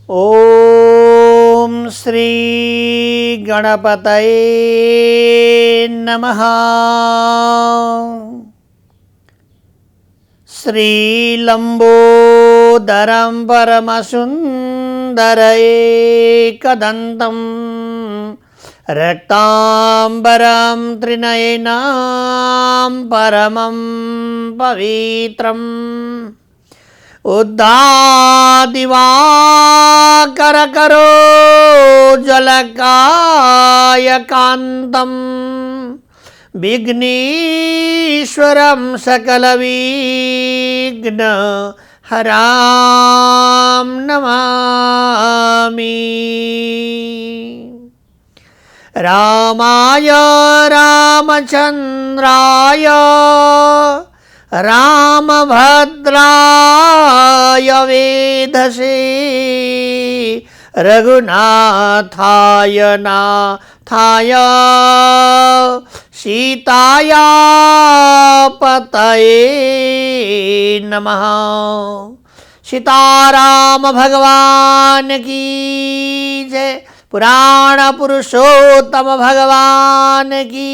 ओम श्री गणपतये नमः। श्रीलंबोदरं परमसुंदर एकदन्तं रक्तांबरं त्रिनयनं परमं पवित्रम् उद्दादिवाकरकरो जलकायकान्तं विघ्नेश्वरं सकलविघ्नहरां नमामि। रामाय रामचन्द्राय रामभद्राय वेधसे रघुनाथाय नाथाय सीताया पतये नमः। सीताराम भगवान की जय। पुराण पुरुषोत्तम भगवान की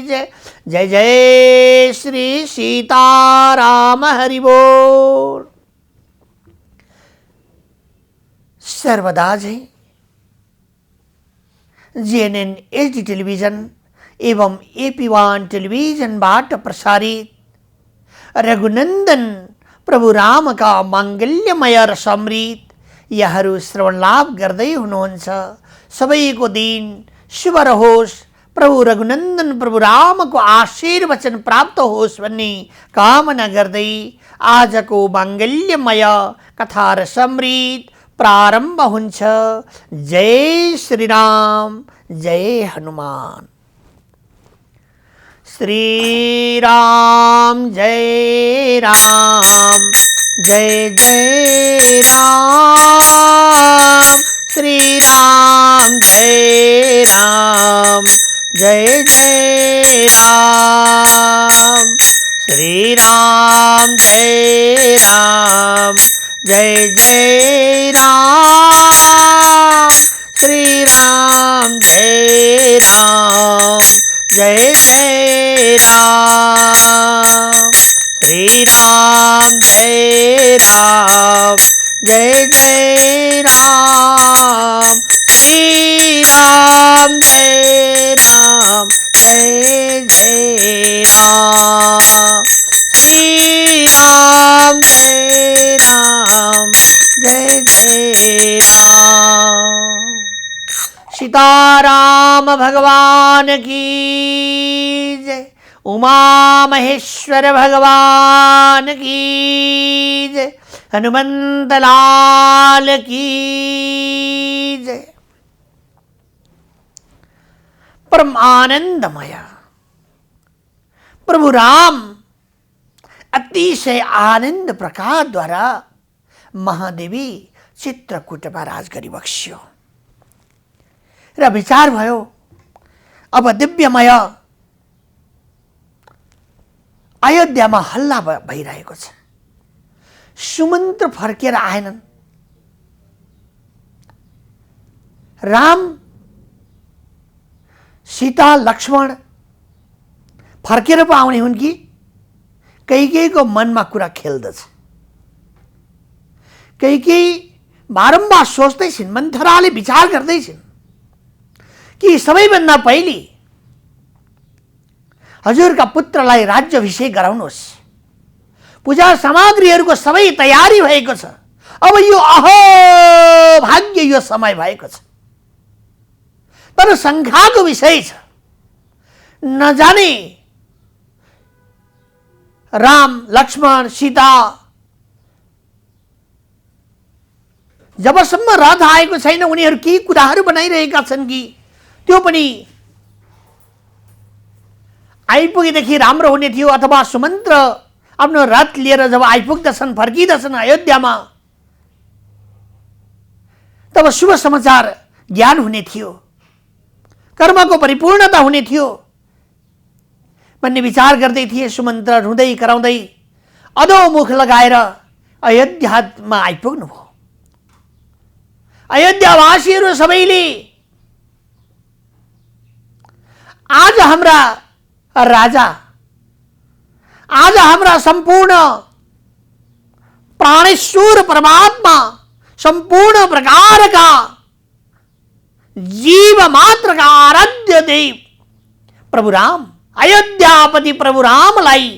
जय। जय जय श्री सीताराम हरि बोल। सर्वदा जय जीएनएन एचडी टेलिभिजन एवं AP1 टेलिभिजनबाट प्रसारित रघुनंदन प्रभु राम का मांगल्यमय र समृद्ध यहाँहरू श्रवण लाभ गर्दै हुनुहुन्छ। सबैको दिन शुभ रहोस्, प्रभु रघुनंदन प्रभु राम को आशीर्वचन प्राप्त होस् भन्ने कामना गर्दै आजको मांगल्यमय कथा र समृद्ध प्रारम्भ हुन्छ। जय श्री राम, जय हनुमान। श्री राम जय राम, जय जय राम। श्री राम जय राम, जय जय राम। श्री राम जय राम, जय जय राम। श्री राम जय राम, जय जय राम। श्री राम जय राम, जय जय राम। श्री राम जय राम, जय जय राम। श्री राम जय राम, जय जय राम। सीताराम भगवान की जय। उमा महेश्वर भगवान की जय। हनुमंत लाल की जय। परम आनंदमय प्रभु राम अतिशय आनंद प्रकार द्वारा महादेवी चित्रकूटमा राज गरिबक्स्यो र विचार भयो अब दिव्यमय अयोध्यामा हल्ला भइरहेको छ। सुमन्त्र फर्केर आएनन्। राम सीता लक्ष्मण फर्केर पो आउने हुन् कि कैकेयीको मनमा कुरा खेल्दछ। कैकेयी बारम्बार सोच्दैछिन्, मन्थराले विचार गर्दैछिन् कि सबैभन्दा पहिले हजुरका पुत्रलाई राज्याभिषेक गराउनुहोस्। पूजा सामग्रीहरूको सबै तयारी भएको छ। अब यो भाग्य यो समय भएको छ। तर शङ्काको विषय छ, नजाने राम लक्ष्मण सीता जबसम्म रथ आएको छैन उनीहरू के कुराहरू बनाइरहेका छन् कि त्यो पनि आइपुगेदेखि राम्रो हुने थियो। अथवा सुमन्त्र आफ्नो रथ लिएर जब आइपुग्दछन्, फर्किदछन् अयोध्यामा, तब शुभ समाचार ज्ञान हुने थियो, कर्मको परिपूर्णता हुने थियो भन्ने विचार गर्दै थिए। सुमन्त्र रुँदै कराउँदै अधोमुख लगाएर अयोध्यामा आइपुग्नु भयो। अयोध्यावासीहरू सबैले आज हाम्रा राजा, आज हाम्रा सम्पूर्ण प्राणेश्वर परमात्मा, संपूर्ण प्रकार का जीव मात्र का आराध्य देव प्रभु राम, अयोध्यापति प्रभु रामलाई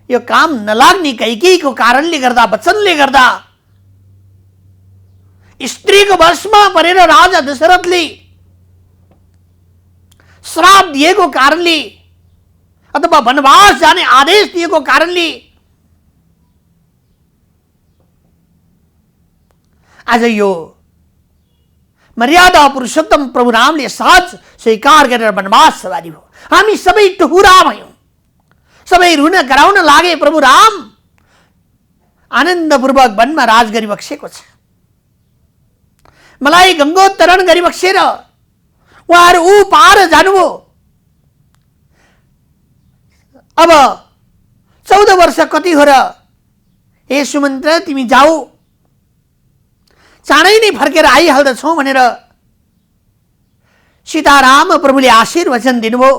यो काम नलाग्ने कैकेयीको कारणले गर्दा, वचनले गर्दा, स्त्रीको वशमा परेर राजा दशरथले श्राप दिएको कारणले अथवा वनवास जाने आदेश दिएको कारणले आज यो मर्यादा पुरुषोत्तम प्रभु रामले सहज स्वीकार गरेर वनवास सवारी भयो। हामी सबै टुहुरा भयौं, सबै रुन कराउन लागे। प्रभु राम आनन्दपूर्वक वनमा राज गरिबक्सेको छ। मलाई गङ्गोत्तरण गरिबक्सेर उहाँहरू ऊ पार जानुभयो। अब 14 वर्ष कति हो र? हे सुमन्त्र, तिमी जाऊ, चाँडै नै फर्केर आइहाल्दछौ भनेर सीताराम प्रभुले आशीर्वचन दिनुभयो।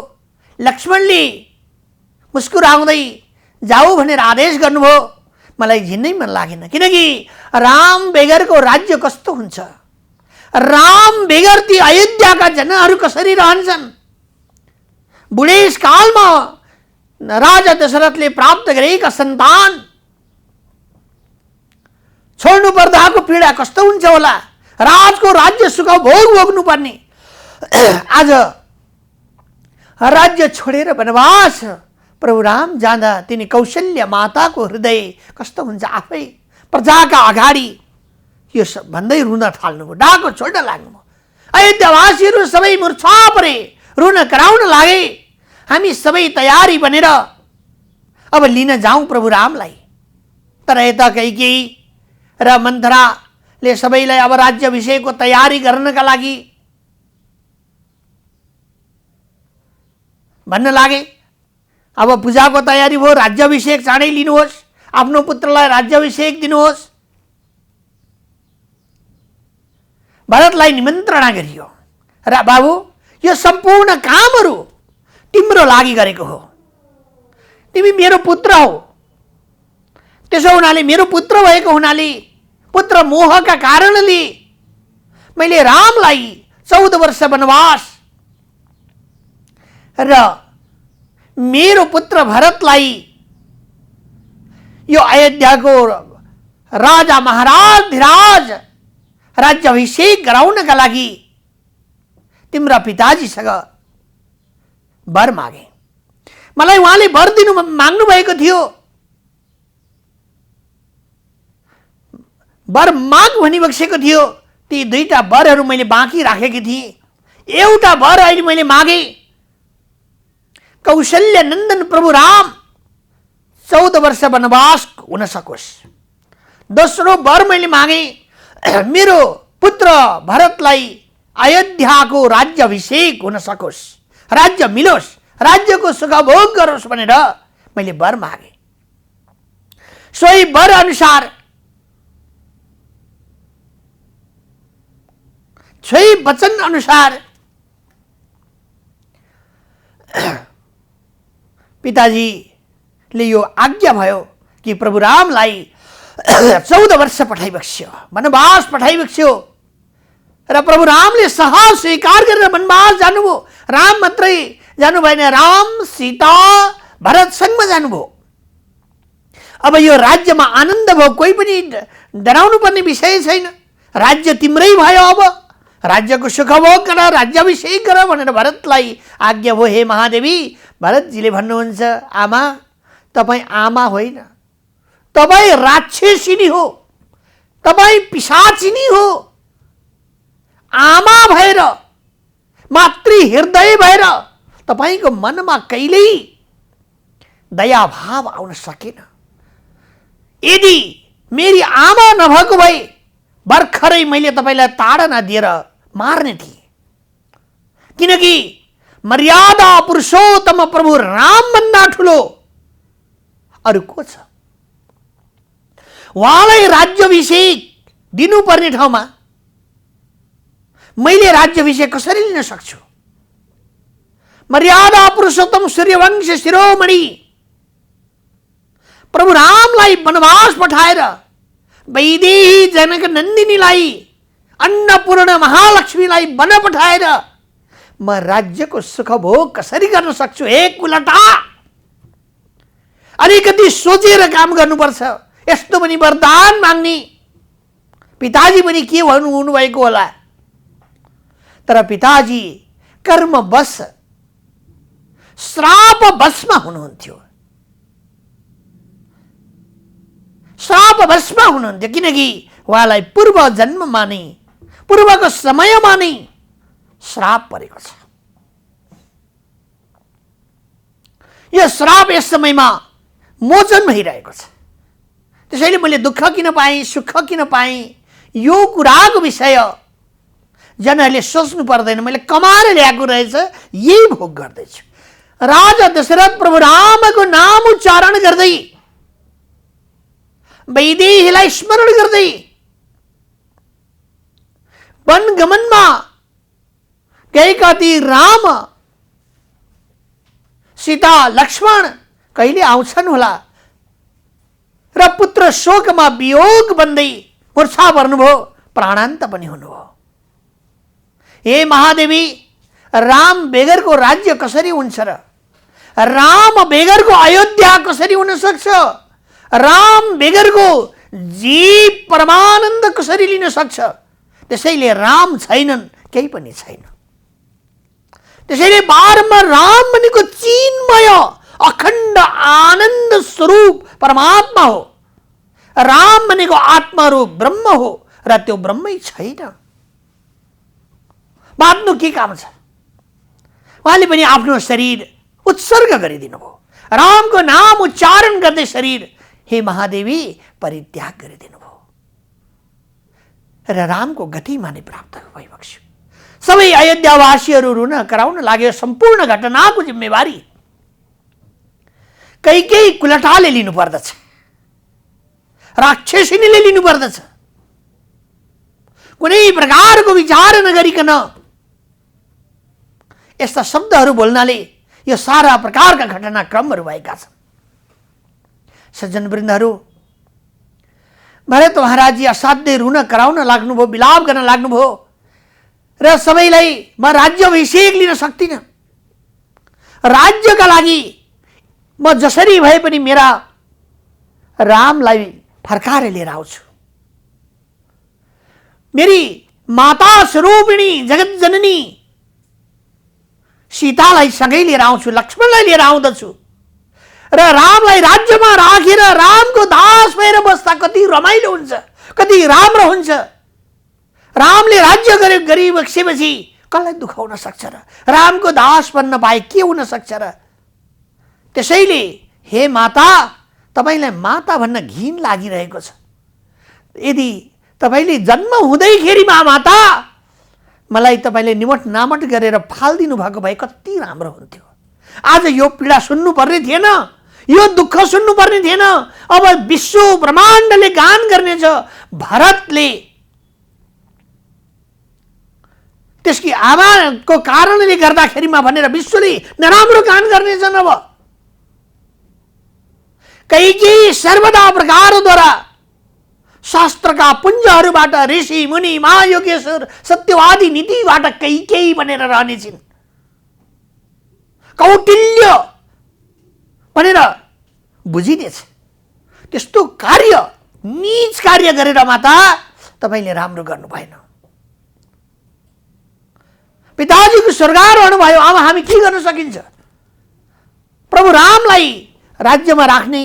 लक्ष्मणले मुस्कुराउँदै जाऊ भनेर आदेश गर्नुभयो। मलाई झिन्नै मन लागेन, किनकि राम बेगरको राज्य कस्तो हुन्छ, राम बेगर ती अयोध्याका जनहरू कसरी रहन्छन्। बुढेसकालमा राजा दशरथले प्राप्त गरेका सन्तान छोड्नु पर्दाको पीडा कस्तो हुन्छ होला। राजको राज्य सुख भोग भोग्नु पर्ने, आज राज्य छोडेर वनवास प्रभु राम जाँदा तिनी कौशल्य माताको हृदय कस्तो हुन्छ। आफै प्रजाका अगाडि यो भन्दै रुन थाल्नुभयो, डाको छोड्न लाग्नुभयो। अयोध्यावासीहरू सबै मूर्छा परे, रुन कराउन लागे। हामी सबै तयारी बनेर अब लिन जाउँ प्रभु रामलाई। तर यता कैकेयी र मन्थराले सबैलाई अब राज्याभिषेकको तयारी गर्नका लागि भन्न लागे। अब पूजाको तयारी भयो, राज्याभिषेक चाँडै लिनुहोस्, आफ्नो पुत्रलाई राज्याभिषेक दिनुहोस्। भरतलाई निमन्त्रणा गरियो र बाबु, यो सम्पूर्ण कामहरू तिम्रो लागि गरेको हो। तिमी मेरो पुत्र हो। त्यसो हुनाले, मेरो पुत्र भएको हुनाले, पुत्र मोहका कारणले मैले रामलाई 14 वर्ष वनवास र मेरो पुत्र भरतलाई यो अयोध्याको राजा महाराज धिराज राज्याभिषेक गराउनका लागि तिम्रा पिताजीसँग वर मागे। मलाई उहाँले वर दिनु माग्नु भएको थियो। वर माग भनिबक्सेको थियो। ती दुईटा वरहरू मैले बाँकी राखेकी थिएँ। एउटा वर अहिले मैले मागे, कौशल्य नन्दन प्रभु राम 14 वर्ष वनवास हुन सकोस्। दोस्रो वर मैले मागे, मेरो पुत्र भरतलाई अयोध्याको राज्याभिषेक हुन सकोस्, राज्य मिलोस्, राज्यको सुख भोग गरोस् भनेर मैले वर मागे। सोही वर अनुसार, सोही वचन अनुसार पिताजीले यो आज्ञा भयो कि प्रभु रामलाई 14 वर्ष पठाइबक्स्यो, वनवास पठाइबक्स्यो र प्रभु रामले सहज स्वीकार गरेर वनवास जानुभयो। राम मात्रै जानु भएन, राम सीता भरतसँगमा जानुभयो। अब यो राज्यमा आनन्द भयो, कोही पनि डराउनु पर्ने विषय छैन। राज्य तिम्रै भयो, अब राज्यको सुख भोग गर, राज्याभिषेक गर भनेर भरतलाई आज्ञा भयो। हे महादेवी, भरतजीले भन्नुहुन्छ, आमा तपाईँ आमा होइन, तपाईँ राक्षसिनी हो, तपाईँ पिशाचिनी हो। आमा भएर, मातृ हृदय भएर तपाईको मनमा कहिल्यै दया भाव आउन सकेन। यदि मेरी आमा नभएको भए भर्खरै मैले तपाईलाई ताडना दिएर मार्ने थिएँ, किनकि मर्यादा पुरुषोत्तम प्रभु राम भन्दा ठुलो अरु को छ। उहाँलाई राज्याभिषेक दिनुपर्ने ठाउँमा मैले राज्याभिषेक कसरी लिन सक्छु? मर्यादा पुरुषोत्तम सूर्यवंश शिरोमणि प्रभु रामलाई वनवास पठाएर वैदेही जनक नन्दिनीलाई अन्नपूर्ण महालक्ष्मीलाई वन पठाएर म राज्यको सुख भोग कसरी गर्न सक्छु? हे कुलटा, अलिकति सोचेर काम गर्नुपर्छ। यस्तो पनि वरदान माग्ने पिताजी पनि के भन्नु भएको होला, तर पिताजी कर्मवश श्रापवशमा हुनुहुन्थ्यो। श्रापवशमा हुनुहुन्थ्यो किनकि उहाँलाई पूर्व जन्ममा नै, पूर्वको समयमा नै श्राप परेको छ। यो श्राप यस समयमा मोचन भइरहेको छ। त्यसैले मैले दुःख किन पाएँ, सुख किन पाएँ, यो कुराको विषय जनहरूले सोच्नु पर्दैन। मैले कमाएर ल्याएको रहेछ, यही भोग गर्दैछु। राजा दशरथ प्रभु रामको नाम उच्चारण गर्दै, वैदेहीलाई स्मरण गर्दै वनगमनमा गएका ती राम सीता लक्ष्मण कहिले आउँछन् होला र पुत्र शोकमा वियोग बन्दै मूर्छा पर्नुभयो, प्राणान्त पनि हुनुभयो। हे महादेवी, राम बेगरको राज्य कसरी हुन्छ र? राम बेगरको अयोध्या कसरी हुन सक्छ? राम बेगरको जीव परमानन्द कसरी लिन सक्छ? त्यसैले राम छैनन्, केही पनि छैन। त्यसैले बारम्बार राम भनेको चिन्मय अखण्ड आनन्द स्वरूप परमात्मा हो। राम भनेको आत्मारूप ब्रह्म हो र त्यो ब्रह्मै छैन। बाँच्नु के काम छ? उहाँले पनि आफ्नो शरीर उत्सर्ग गरिदिनु भयो। रामको नाम उच्चारण गर्दै शरीर हे महादेवी परित्याग गरिदिनु भयो र रामको गतिमा नै प्राप्त भइबक्स्यो। सबै अयोध्यावासीहरू रुन कराउन लाग्यो। सम्पूर्ण घटनाको जिम्मेवारी कैकेयी कुलटाले लिनु पर्दछ, राक्षसिनीले लिनु पर्दछ। कुनै प्रकारको विचार नगरिकन यस्ता शब्दहरू बोल्नाले यो सारा प्रकारका घटनाक्रमहरू भएका छन्। सज्जनवृन्दहरू, भरत महाराजी असाध्यै रुन कराउन लाग्नुभयो, विलाप गर्न लाग्नुभयो र सबैलाई म राज्याभिषेक लिन सक्दिनँ, राज्यका लागि म जसरी भए पनि मेरा रामलाई फर्काएर लिएर आउँछु, मेरी माता स्वरूपिणी जगत जननी सीतालाई सँगै लिएर आउँछु, लक्ष्मणलाई लिएर आउँदछु र रामलाई राज्यमा राखेर रामको दास भएर बस्दा कति रमाइलो हुन्छ, कति राम्रो हुन्छ। रामले राज्य गरिबक्सेपछि कसलाई दुखाउन सक्छ र? रामको दास बन्न पाए के हुन सक्छ र? त्यसैले हे माता, तपाईलाई माता भन्न घिन लागिरहेको छ। यदि तपाईले जन्म हुँदैखेरिमा माता मलाई तपाईले निमट नामट गरेर फाल्दिनु भएको भए कति राम्रो हुन्थ्यो। आज यो पीडा सुन्नु पर्ने थिएन, यो दुःख सुन्नु पर्ने थिएन। अब विश्व ब्रह्माण्डले गान गर्नेछ, भरतले त्यसकी आमाको कारणले गर्दाखेरिमा भनेर विश्वले नराम्रो गान गर्नेछन्। अब कैकेयी सर्वदा प्रकारद्वारा शास्त्रका पुञ्जहरूबाट ऋषि मुनि महायोगेश्वर सत्यवादी नीतिबाट कैकेयी बनेर रहनेछिन्। कौटिल्य भनेर बुझिनेछ। त्यस्तो कार्य, नीच कार्य गरेर माता तपाईले राम्रो गर्नु भएन। पिताजीको स्वर्गारोहण भयो, अब हामी के गर्न सकिन्छ? प्रभु रामलाई राज्यमा राख्ने,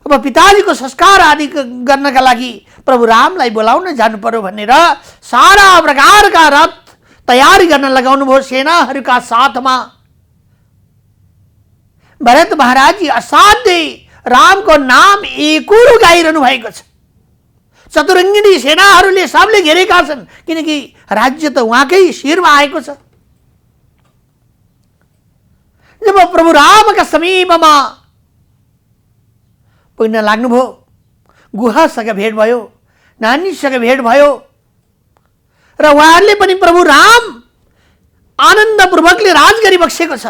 अब पिताजीको संस्कार आदि गर्नका लागि प्रभु रामलाई बोलाउन जानु पर्यो भनेर सारा प्रकारका रथ तयारी गर्न लगाउनु भयो सेनाहरूका साथमा। भरत महाराजी असाध्यै रामको नाम एकोरो गाइरहनु भएको छ। चतुरङ्गिनी सेनाहरूले सबले घेरेका छन्, किनकि राज्य त उहाँकै शिरमा आएको छ। जब प्रभु रामका समीपमा पुग्न लाग्नुभयो, गुहासँग भेट भयो, नानीसँग भेट भयो र उहाँहरूले पनि प्रभु राम आनन्दपूर्वकले राज गरिबक्सेको छ।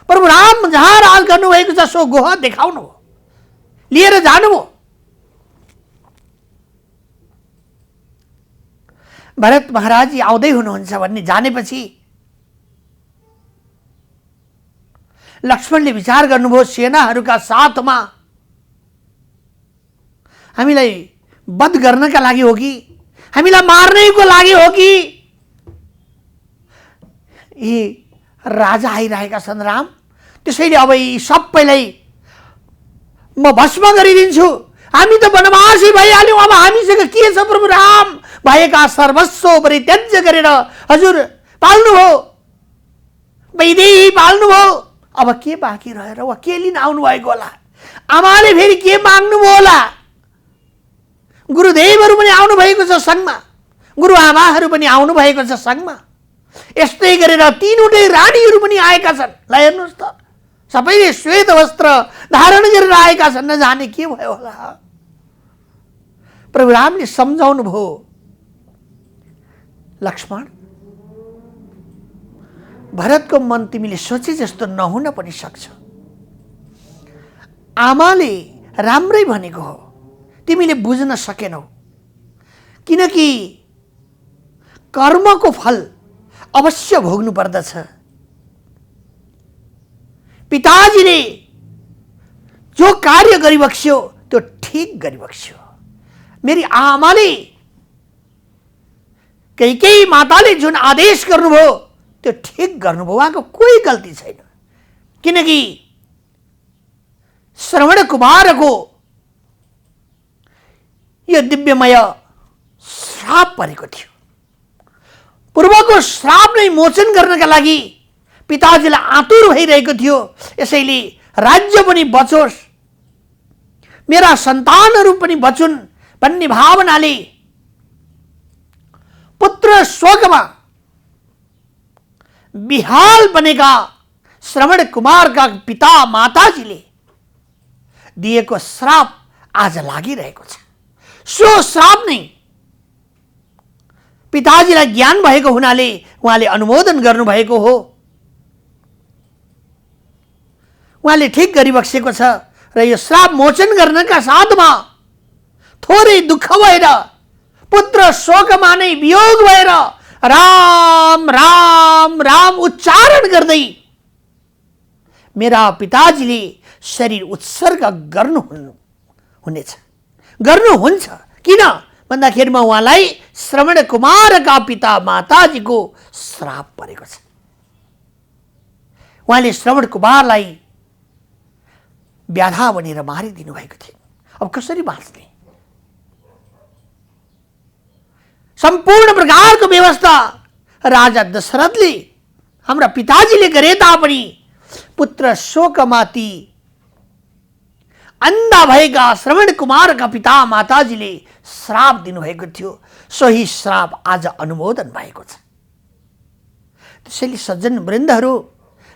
प्रभु राम जहाँ राज गर्नुभएको छ सो गोह देखाउनु हो, लिएर जानुभयो। भरत महाराज आउँदै हुनुहुन्छ भन्ने जानेपछि लक्ष्मणले विचार गर्नुभयो, सेनाहरूका साथमा हामीलाई वध गर्नका लागि हो कि हामीलाई मार्नको लागि हो कि? यी राजा आइरहेका छन् राम, त्यसैले अब यी सबैलाई म भस्म गरिदिन्छु। हामी त वनवासी भइहाल्यौँ, अब हामीसँग के छ? प्रभु राम भएका सर्वस्व परित्याज्य गरेर हजुर पाल्नुभयो, वैदेही पाल्नुभयो, अब के बाँकी रहेर वा के लिन आउनु भएको होला? आमाले फेरि के माग्नुभयो होला? गुरुदेवहरू पनि आउनु भएको छ सङ्घमा, गुरुआमाहरू पनि आउनु भएको छ सङ्घमा। यस्तै गरेर तीनवटै रानीहरू पनि आएका छन्। ल हेर्नुहोस् त, सबैले श्वेत वस्त्र धारण गरेर आएका छन्, नजाने के भयो होला? प्रभु रामले सम्झाउनु भयो, लक्ष्मण भरतको मन तिमीले सोचे जस्तो नहुन पनि सक्छ। आमाले राम्रै भनेको हो, तिमीले बुझ्न सकेनौ, किनकि कर्मको फल अवश्य भोग्नु पर्दछ। पिताजीले जो कार्य गरिबक्स्यो त्यो ठीक गरिबक्स्यो। मेरी आमाले कैकेयी माताले जुन आदेश गर्नुभयो त्यो ठीक गर्नुभयो, उहाँको कोही गल्ती छैन। किनकि श्रवण कुमारको यो दिव्यमय श्राप परेको थियो। पूर्वको श्राप नै मोचन गर्नका लागि पिताजीलाई आतुर भइरहेको थियो। यसैले राज्य पनि बचोस्, मेरा सन्तानहरू पनि बचुन् भन्ने भावनाले पुत्र शोकमा बिहाल बनेका श्रवण कुमारका पिता माताजीले दिएको श्राप आज लागिरहेको छ। सो श्राप नै पिताजीलाई ज्ञान भएको हुनाले उहाँले अनुमोदन गर्नुभएको हो। उहाँले ठीक गरिबक्सेको छ र यो श्राप मोचन गर्नका साथमा थोरै दुःख भएर पुत्र शोकमा नै वियोग भएर राम राम राम उच्चारण गर्दै मेरा पिताजीले शरीर उत्सर्ग गर्नुहुन्छ। किन भन्दाखेरिमा उहाँलाई श्रवण कुमारका पिता माताजीको श्राप परेको छ। उहाँले श्रवण कुमारलाई व्याधा बनेर मारिदिनु भएको थियो। अब कसरी बाँच्ने? सम्पूर्ण प्रकारको व्यवस्था राजा दशरथले हाम्रा पिताजीले गरे तापनि पुत्र शोकमाती अन्धा भएका श्रवण कुमारका पिता माताजीले श्राप दिनुभएको थियो। सोही श्राप आज अनुमोदन भएको छ। त्यसैले सज्जन वृन्दहरू,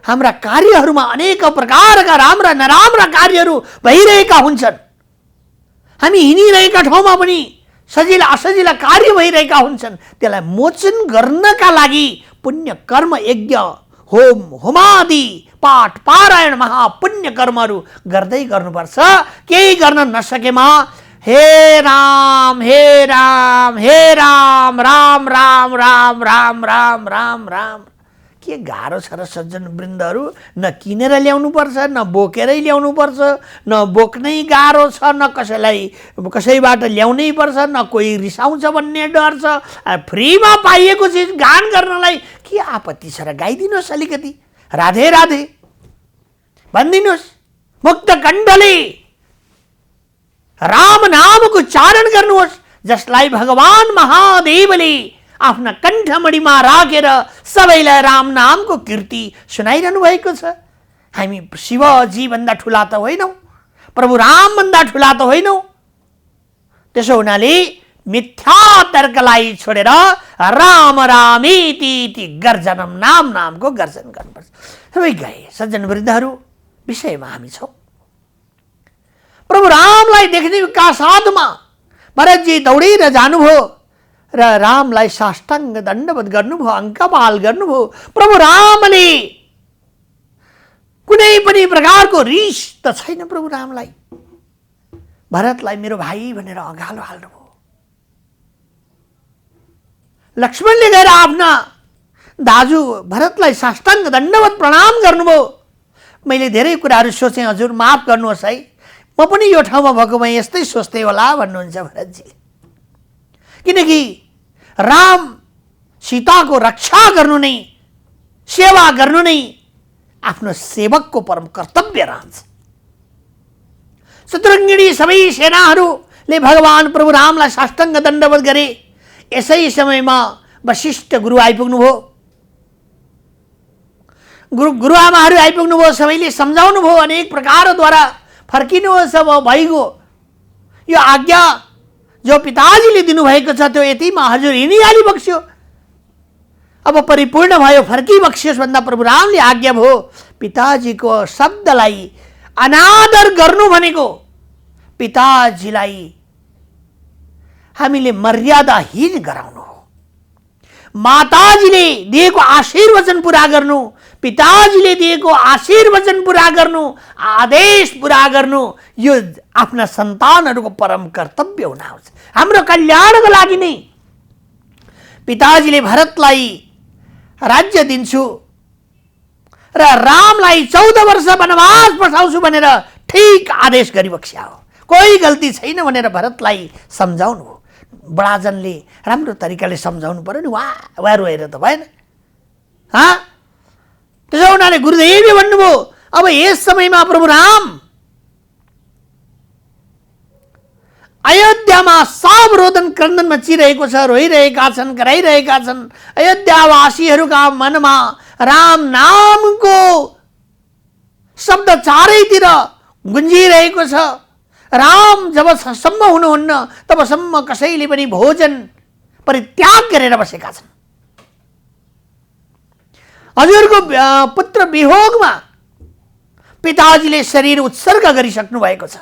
हाम्रा कार्यहरूमा अनेक प्रकारका राम्रा नराम्रा कार्यहरू भइरहेका हुन्छन्। हामी हिँडिरहेका ठाउँमा पनि सजिला असजिला कार्य भइरहेका हुन्छन्। त्यसलाई मोचन गर्नका लागि पुण्य कर्म यज्ञ होम होमादि पाठ पारायण महापुण्य कर्महरू गर्दै गर्नुपर्छ। केही गर्न नसकेमा हे राम हे राम हे राम राम राम राम राम राम राम राम। के गाह्रो छ र सज्जन वृन्दहरू? न किनेर ल्याउनु पर्छ, न बोकेरै ल्याउनु पर्छ, न बोक्नै गाह्रो छ, न कसैबाट ल्याउनै पर्छ, न कोही रिसाउँछ भन्ने डर छ। फ्रीमा पाइएको चिज गान गर्नलाई के आपत्ति छ र? गाइदिनुहोस् अलिकति, राधे राधे भनिदिनुहोस्। मुक्त कण्ठले राम नामको उच्चारण गर्नुहोस्, जसलाई भगवान महादेवले आफ्ना कण्ठमणिमा राखेर सबैलाई राम नामको कीर्ति सुनाइरहनु भएको छ। हामी शिवजी भन्दा ठुला त होइनौँ, प्रभु राम भन्दा ठुला त होइनौँ। त्यसो हुनाले मिथ्या तर्कलाई छोडेर राम रामेति गर्जनम नाम नामको गर्जन गर्नुपर्छ। सबै गए सज्जन वृद्धहरू, विषयमा हामी छौँ। प्रभु रामलाई देख्नेका साथमा भरतजी दौडेर जानुभयो र रामलाई साष्टाङ्ग दण्डवत गर्नुभयो, अङ्कपाल गर्नुभयो। प्रभु रामले कुनै पनि प्रकारको रिस त छैन प्रभु रामलाई। भरतलाई मेरो भाइ भनेर अँगालो हाल्नुभयो। लक्ष्मणले गएर आफ्ना दाजु भरतलाई साष्टाङ्ग दण्डवत प्रणाम गर्नुभयो। मैले धेरै कुराहरू सोचेँ, हजुर माफ गर्नुहोस् है, म पनि यो ठाउँमा भएको भए यस्तै सोच्दै होला भन्नुहुन्छ भरतजीले। किनकि राम सीताको रक्षा गर्नु नै, सेवा गर्नु नै आफ्नो सेवकको परम कर्तव्य रहन्छ। शत्रुघ्नी सबै सेनाहरूले भगवान प्रभु रामलाई साष्टाङ्ग दण्डवत गरे। यसै समयमा वशिष्ठ गुरु आइपुग्नुभयो, गुरुआमाहरू आइपुग्नुभयो। सबैले सम्झाउनु भयो अनेक प्रकारद्वारा, फर्किनुहोस् अब भइगयो। यो आज्ञा जो पिताजीले दिनुभएको छ त्यो यतिमा हजुर हिँडिहाली बक्स्यो, अब परिपूर्ण भयो, फर्की बक्सियोस् भन्दा प्रभु रामले आज्ञा भयो। पिताजीको शब्दलाई अनादर गर्नु भनेको पिताजीलाई हामीले मर्यादाहीन गराउनु हो। माताजीले दिएको आशीर्वचन पुरा गर्नु, पिताजीले दिएको आशीर्वचन पुरा गर्नु, आदेश पुरा गर्नु, यो आफ्ना सन्तानहरूको परम कर्तव्य हुन आउँछ। हाम्रो कल्याणको लागि नै पिताजीले भरतलाई राज्य दिन्छु र रामलाई 14 वर्ष वनवास पठाउँछु भनेर ठीक आदेश गरिबक्स्या हो। कोही गल्ती छैन भनेर भरतलाई सम्झाउनु हो। बडाजनले राम्रो तरिकाले सम्झाउनु पर्यो नि, वा रोएर त भएन। त्यसो उनीहरूले गुरुदेवले भन्नुभयो अब यस समयमा प्रभु राम अयोध्यामा सब रोदन क्रन्दन मचिरहेको छ, रोइरहेका छन्, कराइरहेका छन्। अयोध्यावासीहरूका मनमा राम नामको शब्द चारैतिर गुन्जिरहेको छ। राम जबसम्म हुनुहुन्न तबसम्म कसैले पनि भोजन परित्याग गरेर बसेका छन्। हजुरको पुत्र वियोगमा पिताजीले शरीर उत्सर्ग गरिसक्नु भएको छ।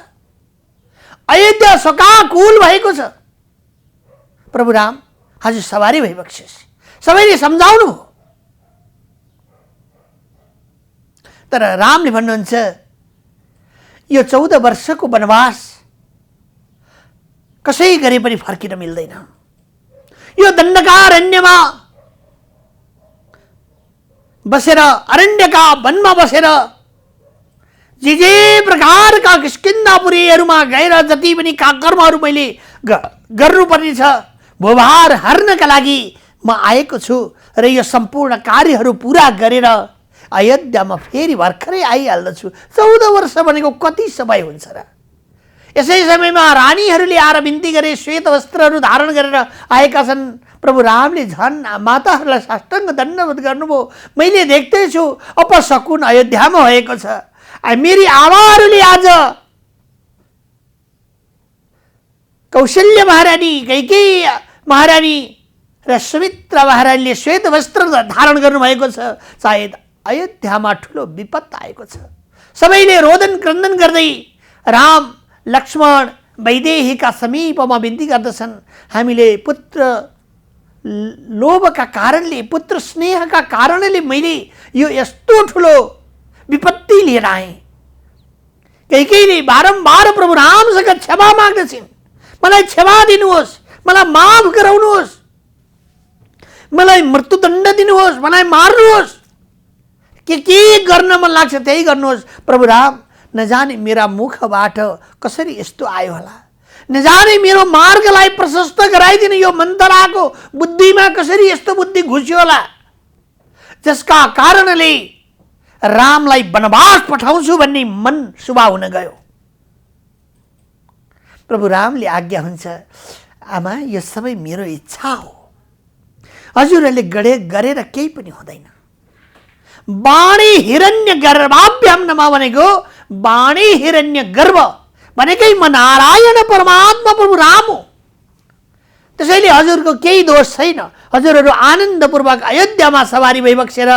अयोध्या शोकाकुल भएको छ। प्रभु राम हजुर सवारी भइबक्सियोस्, सबैले सम्झाउनु हो। तर रामले भन्नुहुन्छ यो 14 वर्षको वनवास कसै गरे पनि फर्किन मिल्दैन। यो दण्डकारण्यमा बसेर, अरण्यका वनमा बसेर जे प्रकारका किष्किन्धापुरीहरूमा गएर जति पनि कर्महरू मैले गर्नुपर्ने छ, भूभार हर्नका लागि म आएको छु र यो सम्पूर्ण कार्यहरू पुरा गरेर अयोध्यामा फेरि भर्खरै आइहाल्दछु। 14 वर्ष भनेको कति समय हुन्छ र? यसै समयमा रानीहरूले आएर बिन्ती गरे, श्वेत वस्त्रहरू धारण गरेर आएका छन्। प्रभु रामले झन् माताहरूलाई साष्टाङ्ग दण्डवत गर्नुभयो। मैले देख्दैछु अपशकुन अयोध्यामा भएको छ। मेरी आमाहरूले आज कौशल्य महारानी, कैकेयी महारानी र सुमित्रा महारानीले श्वेत वस्त्र धारण गर्नुभएको छ। सायद अयोध्यामा ठुलो विपद आएको छ। सबैले रोदन क्रन्दन गर्दै राम लक्ष्मण वैदेहीका समीपमा बिन्ती गर्दछन्। हामीले पुत्र लोभका कारणले, पुत्र स्नेहका कारणले मैले यो यस्तो ठुलो विपत्ति लिएर आएँ। कैकेयीले बारम्बार प्रभु रामसँग क्षमा माग्दछिन्, मलाई क्षमा दिनुहोस्, मलाई माफ गराउनुहोस्, मलाई मृत्युदण्ड दिनुहोस्, मलाई मार्नुहोस्, के गर्न मन लाग्छ त्यही गर्नुहोस्। प्रभु राम नजाने मेरा मुखबाट कसरी यस्तो आयो होला, नजाने मेरो मार्गलाई प्रशस्त गराइदिने यो मन्तराको बुद्धिमा कसरी यस्तो बुद्धि घुस्यो होला, जसका कारणले रामलाई वनवास पठाउँछु भन्ने मन सुभा हुन गयो। प्रभु रामले आज्ञा हुन्छ, आमा यो सबै मेरो इच्छा हो, हजुरहरूले गरेर केही पनि हुँदैन। वाणी हिरण्य गर्भाभ्याम नमा भनेको वाणी हिरण्य गर्भ भनेकै म नारायण परमात्मा प्रभु राम हो। त्यसैले हजुरको केही दोष छैन। हजुरहरू आनन्दपूर्वक अयोध्यामा सवारी भइबक्सेर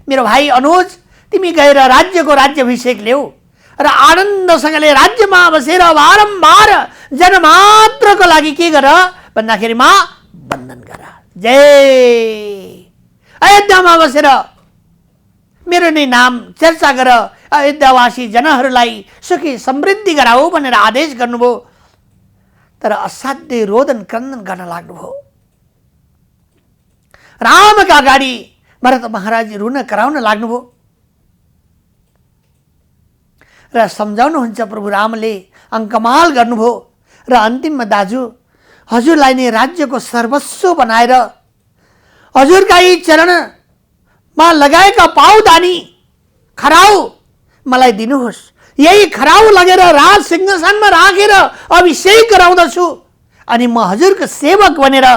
मेरो भाइ अनुज तिमी गएर राज्यको राज्याभिषेक ल्याऊ र आनन्दसँगले राज्यमा बसेर बारम्बार जनमात्रको लागि के गर भन्दाखेरिमा वन्दन गर। जय अयोध्यामा बसेर मेरो नै नाम चर्चा गर, अयोध्यावासी जनहरूलाई सुखी समृद्धि गराऊ भनेर आदेश गर्नुभयो। तर असाध्य रोदन क्रन्दन गर्न लाग्नुभयो। रामका अगाडि भरत महाराज रुन कराउन लाग्नुभयो र सम्झाउनुहुन्छ प्रभु रामले, अङ्कमाल गर्नुभयो र अन्तिममा दाजु हजुरलाई नै राज्यको सर्वस्व बनाएर हजुरका यी चरणमा लगाएका पाउदानी खराउ मलाई दिनुहोस्। यही खराउ लगेर राज सिंहासनमा राखेर अभिषेक गराउँदछु अनि म हजुरको सेवक बनेर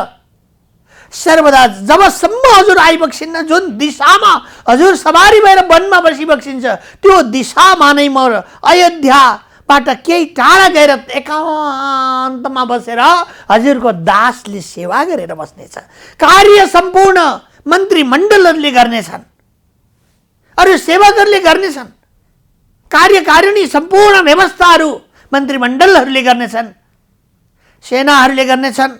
सर्वदा जबसम्म हजुर आइबक्सिन्न, जुन दिशामा हजुर सवारी भएर वनमा बसिबक्सिन्छ त्यो दिशामा नै म अयोध्याबाट केही टाढा गएर एकान्तमा बसेर हजुरको दासले सेवा गरेर बस्नेछ। कार्य सम्पूर्ण मन्त्रीमण्डलहरूले गर्नेछन्, अरू सेवकहरूले गर्नेछन्। कार्यकारिणी सम्पूर्ण व्यवस्थाहरू मन्त्रीमण्डलहरूले गर्नेछन्, सेनाहरूले गर्नेछन्।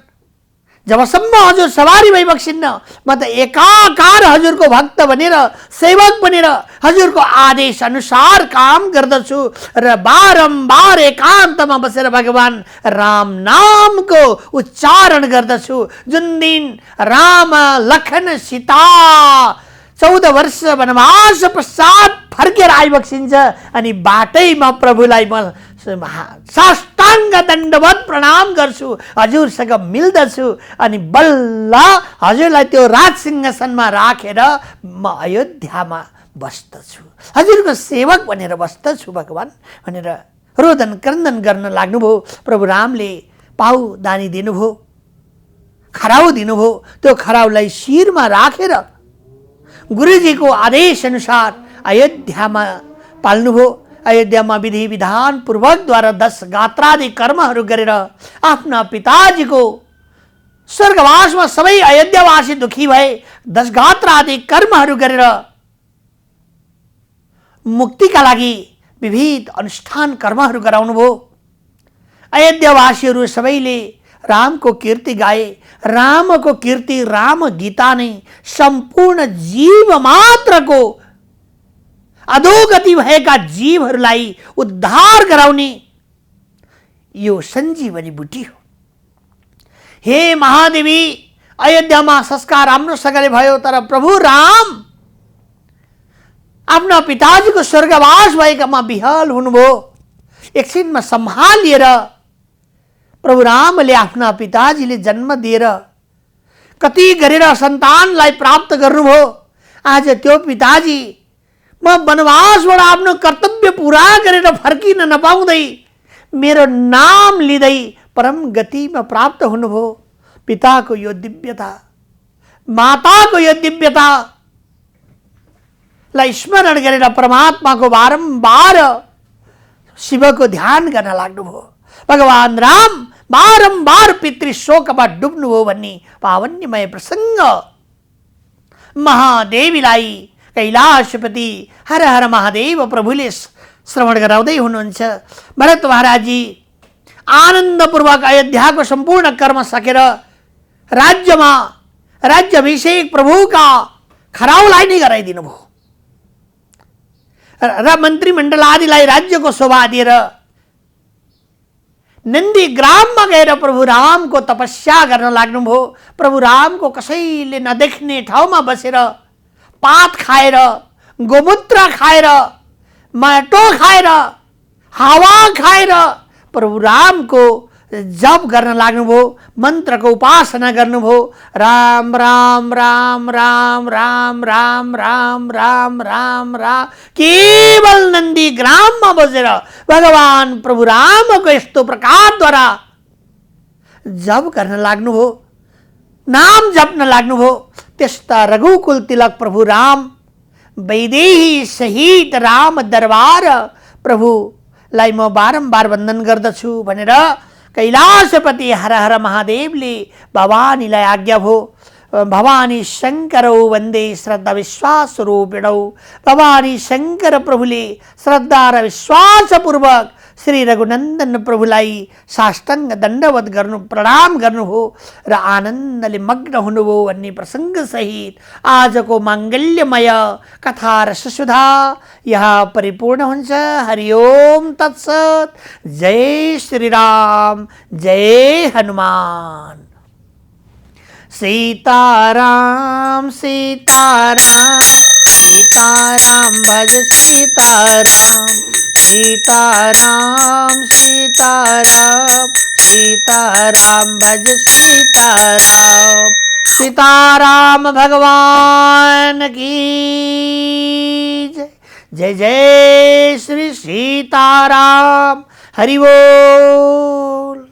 जबसम्म हजुर सवारी भइबक्सिन्न म त एकाकार हजुरको भक्त बनेर सेवक बनेर हजुरको आदेश अनुसार काम गर्दछु र बारम्बार एकान्तमा बसेर भगवान राम नामको उच्चारण गर्दछु। जुन दिन राम लखन सीता 14 वर्ष वनवास पश्चात फर्केर आइबक्सिन्छ अनि बाटैमा प्रभुलाई म साष्टाङ्ग दण्डवत प्रणाम गर्छु, हजुरसँग मिल्दछु अनि बल्ल हजुरलाई त्यो राज सिंहासनमा राखेर म अयोध्यामा बस्दछु, हजुरको सेवक भनेर बस्दछु भगवान भनेर रोदन क्रन्दन गर्न लाग्नुभयो। प्रभु रामले पाउ दानी दिनुभयो, खराउ दिनुभयो। त्यो खराउलाई शिरमा राखेर गुरुजीको आदेश अनुसार अयोध्यामा पाल्नुभयो। अयोध्यामा विधि विधान पूर्वकद्वारा 10 गात्रादि कर्महरू गरेर आफ्ना पिताजीको स्वर्गवासमा सबै अयोध्यावासी दुखी भए 10 गात्रादि कर्महरू गरेर मुक्तिका लागि विविध अनुष्ठान कर्महरू गराउनुभयो। अयोध्यावासीहरू सबैले रामको कीर्ति गाए। रामको कीर्ति, राम गीता नै सम्पूर्ण जीव मात्रको अधोगति भएका जीवहरूलाई उद्धार गराउने यो सञ्जीवनी बुटी हो। हे महादेवी, अयोध्यामा संस्कार राम्रोसँगले भयो, तर प्रभु राम आफ्ना पिताजीको स्वर्गवास भएकामा विहल हुनुभयो। एकछिनमा सम्हालिएर प्रभु रामले आफ्ना पिताजीले जन्म दिएर कति गरेर सन्तानलाई प्राप्त गर्नुभयो। आज त्यो पिताजी म वनवासबाट आफ्नो कर्तव्य पूरा गरेर फर्किन नपाउँदै मेरो नाम लिँदै परम गतिमा प्राप्त हुनुभयो। पिताको यो दिव्यता, माताको यो दिव्यतालाई स्मरण गरेर परमात्माको बारम्बार शिवको ध्यान गर्न लाग्नुभयो। भगवान राम बारम्बार पितृशोकमा डुब्नुभयो भन्ने पावन्यमय प्रसङ्ग महादेवीलाई कैलाशपति हर हर महादेव प्रभुले श्रवण गराउँदै हुनुहुन्छ। भरत महाराजजी आनन्दपूर्वक अयोध्याको सम्पूर्ण कर्म सकेर राज्यमा राज्याभिषेक प्रभुका खराउलाई नै गराइदिनु भयो र मन्त्रीमण्डल आदिलाई राज्यको शोभा दिएर नन्दी ग्राममा गएर प्रभु रामको तपस्या गर्न लाग्नुभयो। प्रभु रामको कसैले नदेख्ने ठाउँमा बसेर पात खाएर, गोमूत्र खाएर, माटो खाएर, हावा खाएर प्रभु रामको जप गर्न लाग्नुभयो, मन्त्रको उपासना गर्नुभयो। राम राम राम राम राम राम राम राम राम राम केवल नन्दी ग्राममा बसेर भगवान प्रभु रामको यस्तो प्रकारद्वारा जप गर्न लाग्नुभयो, नाम जप्न लाग्नुभयो। त्यस्ता रघुकुल तिलक प्रभु राम वैदेही सहित राम दरबार प्रभुलाई म बारम्बार वन्दन गर्दछु भनेर कैलाशपति हर हर महादेवले भवानीलाई आज्ञा भयो। भवानी शङ्करौ वन्दे श्रद्धा विश्वास रूपिणौ। भवानी शङ्कर प्रभुले श्रद्धा र विश्वासपूर्वक श्री रघुनंदन प्रभुलाई साष्टाङ्ग दण्डवत गर्नु प्रणाम गर्नुभयो र आनन्दले मग्न हुनुभयो भन्ने प्रसङ्ग सहित आजको माङ्गल्यमय कथा र सुधा यहाँ परिपूर्ण हुन्छ। हरि ओम तत्सत। जय श्री राम, जय हनुमान। सीताराम सीताराम सीताराम भज सीताराम, सीताराम सीताराम सीताराम भज सीताराम। सीताराम भगवान की जय। जय जय श्री सीताराम। हरि बोल।